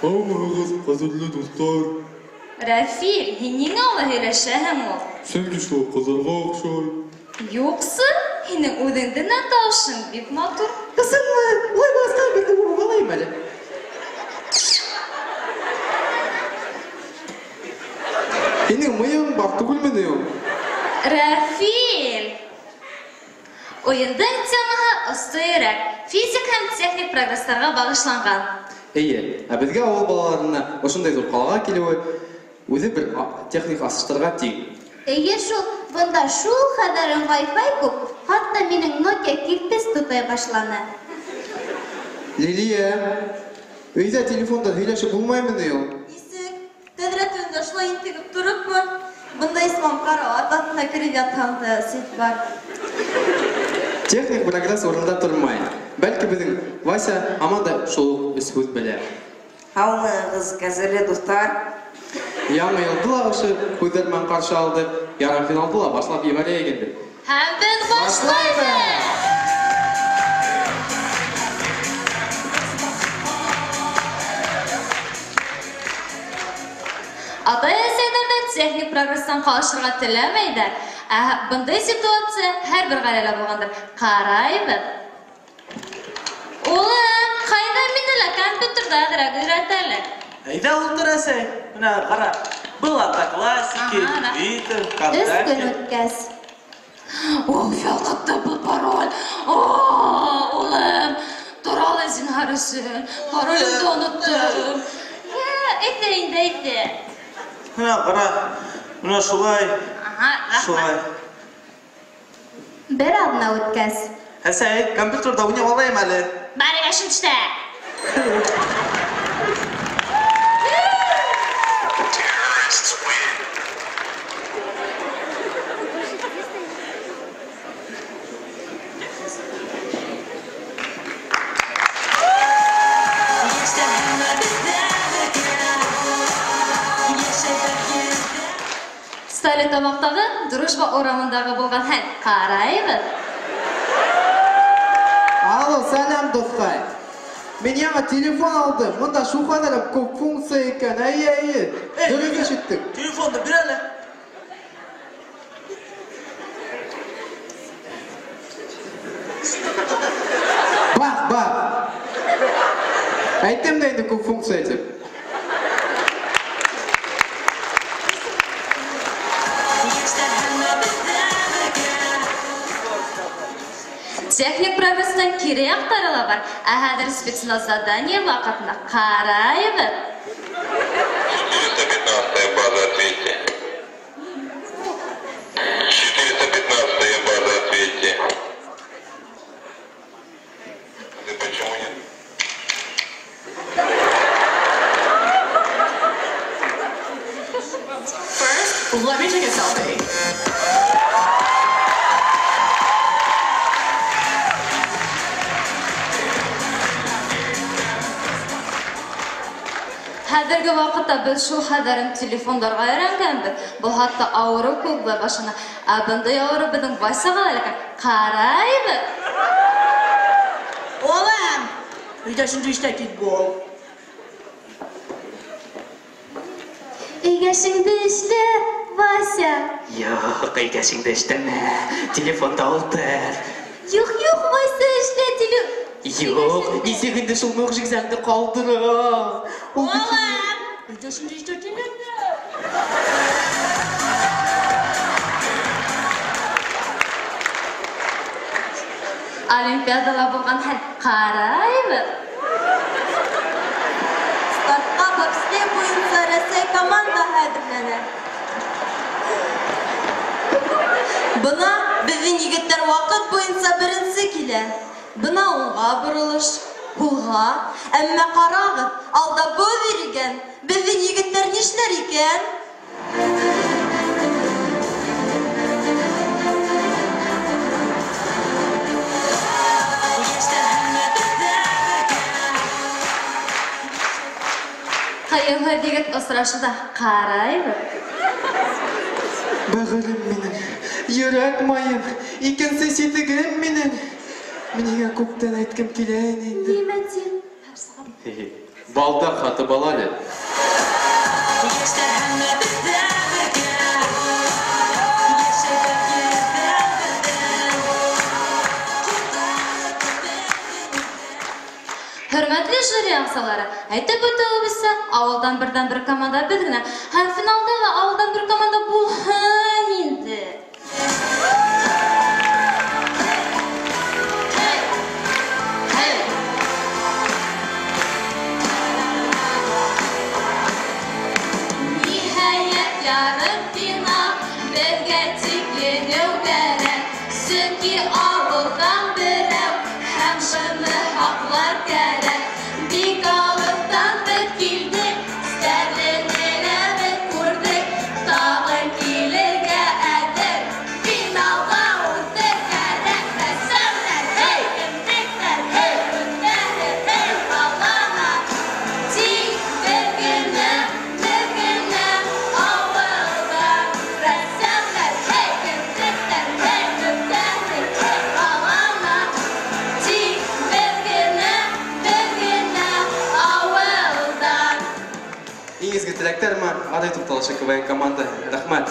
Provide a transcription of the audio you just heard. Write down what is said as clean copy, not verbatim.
Һаумыһығыҙ, ҡәҙерле дуҫтар! Рәфил, һин ниңә улай һөйләшәһең ул? Сөнки шул ҡыҙҙарға оҡшай. Юҡсы, һинең үҙеңдең дә тауышың бик матур. Ысынмы? Улай булғас, ҡара, берҙе үбеп алайым әле. Һинең мыйығың бар түгелме ни ул? Рәфил! Уйындың темаһы Оста йөрәк, физик һәм техник прогресстарга багышланган. Эйе, ә беҙгә ауыл балаларына ошондай ҙур ҡалаға килеүе үҙе бер техник асыштарға тиң. Эйе шул, бында шул хәҙәр Wi-Fi күп, хатта минең Nokia кирпес тотай башланы. Лилия, өйҙә телефонда һөйләшеп булмаймы ни ул? Нисек? Тәҙрә төбөндә шулай интегеп торопмо? Бында исмам карават аҫтына кереп ятһаң да сит бар. Техник прогресс урында тормай. Бәлки беҙҙең Вася һаман да шул уҡ өс һүҙ белә. Һаумыһығыҙ, ҡәҙерле дуҫтар. Яңы йылды ла ошо һүҙҙәр менән ҡаршы алдыҡ. Ярым финалды ла башлап ебәрәйек инде. Һәм беҙ башлайбыҙ! Атай-әсәйҙәр ҙә техник прогресстан ҡалышырға теләмәйҙәр. Ә бындай ситуация һәр бер ғаиләлә булғандыр. Ҡарайбыҙ. Улым, ҡайҙа мине лә компьютерҙа әҙерәк өйрәт әле. Әйҙә ултыр, әсәй. Бына ҡара. Был Одноклассники, Ага, рәхмәт. Твиттер, Өс ВКонтакте. көн үткәс. О, ялҡытты был пароль. О, улым, тора әле зинһар өсөн. Паролемде оноттом. Йә, әйтә инде, әйтә. Бына ҡара. Бына шулай. Ага, рәхмәт. Шулай. Бер аҙна үткәс. Әсәй, компьютерҙа уйнап алайым әле. Бар, эшен төштө. Стәрлетамаҡтағы Дружба урамындағы булған хәл. Ҡарайбыҙ. Алло, сәләм, дуҫҡай. Мин яңы телефон алдым. Бында шул ҡәҙәр күп функция икән. Эйе, эйе. Эй, Дөрөҫ Юлия, ишеттек. Телефонды бир әле. Бах, бах. Әйттем дә инде күп функция тип. Техник прогресстан кире яҡтары ла бар. Ә хәҙер спецназ задание ваҡытына ҡарайбыҙ. 415-я база, ответьте. 415-я база, ответьте. Ты почему не... First, let me take a selfie. Хәҙерге ваҡытта беҙ шул хәҙәрем телефондарға өйрәнгәнбеҙ. Был хатта ауырыу кеүек була башланы. Ә бындай ауырыу беҙҙең Васяға ла эләккән. Ҡарайбыҙ. Улым, өйҙә шундай эштә кит бул. Өйгәшеңде эшлә, Вася. Юҡ, өйгәшеңде эшләмә. Телефонда ултыр. Юҡ, юҡ, Вася, эшлә телефон. Юҡ, нисек инде шул мөғжизәңде ҡалдыра? Ул бит Улым, өйҙә шундай эштә телефон. Олимпиадала булған хәл. Ҡарайбыҙ. Стартҡа бобслей буйынса Рәсәй командаһы әҙерләнә. Бына беҙҙең егеттәр ваҡыт буйынса беренсе килә. Бына уңға боролош, һулға. Әммә ҡарағыҙ, алда боҙ ирегән. Беҙҙең егеттәр нишләр икән? Ҡыйынһыҙ егет осрашыуҙа ҡарайбыҙ. Бәғерем минең, йөрәк майым, икенсе ситегем минең. Мин һиңә күптән әйткем килә ине инде. Нимә тиң? Балдаҡ һатып ал әле. Йәштәр һәммәбеҙ ҙә бергә, йәшәйбеҙ ерҙә берҙән. Хөрмәтле жюри әгъзалары, әйтеп үтеүебеҙсә, ауылдан берҙән-бер команда беҙ генә. Һәм финалда ла ауылдан бер команда булһын инде. Ниһайәт, ярым финал, беҙгә тик еңеү кәрәк. Сөнки ауылдан берәү һәм шуны һаҡлар кәрәк. Бик алыҫтан беҙ килдек, Стәрлене лә беҙ күрҙек. Тағы килергә әҙер, финалға үтер кәрәк. Рәссамдар, һей, кемдектәр, һей, үҙҙәре, һей, ҡалана. Тик бер генә, бер генә ауылдан. Рәссамдар, һей, кемдектәр, һей, үҙҙәре, һей, ҡалана. Тик бер генә, бер генә ауылдан. Иң изге теләктәр менән Адай туҡталышы КВН команда. Рәхмәт.